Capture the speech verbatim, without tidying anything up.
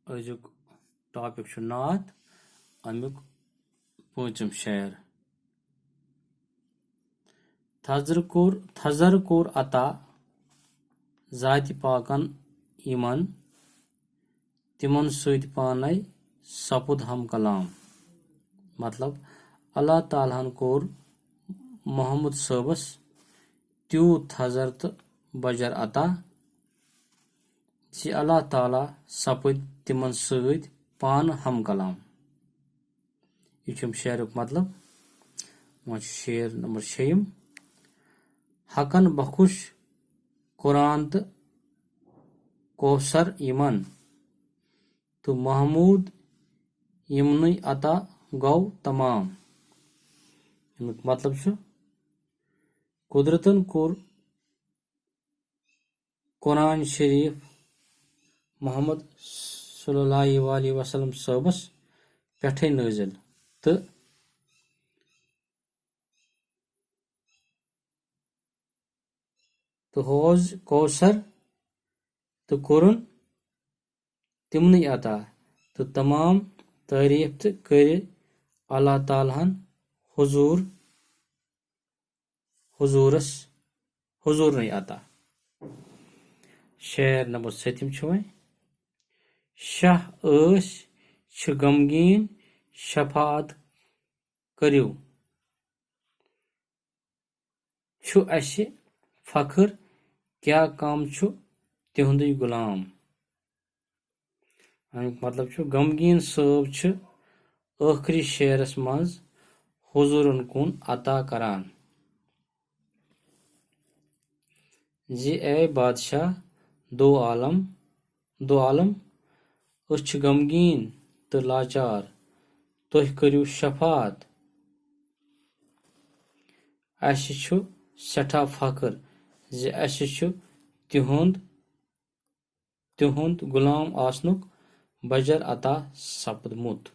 أزیُک ٹاپک چھُ نعت، اَمیُک پوٗنٛژِم شعر۔ تھزر کوٚر، تھزر کوٚر عطا ذاتِ پاکن یِمن، تِمن سۭتۍ پانے سپُد ہم کلام۔ مطلب، اللہ تعالیٰ ہن کوٚر محمد صٲبس تیوٗت تھزر تہٕ بجر عطا زِ اللہ تعالیٰ سپٕدۍ تِمن سۭتۍ پانہٕ ہم کلام۔ یہِ چھُ اَمہِ شعرُک مطلب۔ وۄنۍ چھُ شعر نمبر شیٚیِم۔ حقن بخش قرآن تہٕ کوثر یِمن، تہٕ محمود یِمنٕے عطا گوٚو تمام۔ اَمیُک مطلب چھُ، قدرتن کوٚر قرآن شریف محمد صلی اللہ علیہ وسلم صٲبس پٮ۪ٹھے نٲزِل، تہٕ، تہٕ ہوز کوثر تہٕ کوٚرُن تِمنٕے عطا، تہٕ تمام تعریف تہٕ کٔرِ اللہ تعالیٰ ہن حضور حضورس، حضورنٕے عطا۔ شعر نمبر سٔتِم چھُ وۄنۍ۔ شاہ ٲسۍ چھِ غمگیٖن، شفاعت کٔرِو۔ چھُ اَسہِ فخر، کیٛاہ کم چھُ تِہُنٛدُے غلام۔ اَمیُک مطلب چھُ، غمگیٖن صٲب چھِ ٲخری شعرس منٛز حضوٗرن کُن عطا کران زِ اے بادشاہ دو عالم، دو عالم، أسۍ چھِ غمگیٖن تہٕ لاچار، تُہۍ کٔرِو شفاعت۔ اَسہِ چھُ سٮ۪ٹھاہ فخر زِ اَسہِ چھُ تِہُنٛد، تِہُنٛد غلام آسنُک بجر عطا سپدمُت۔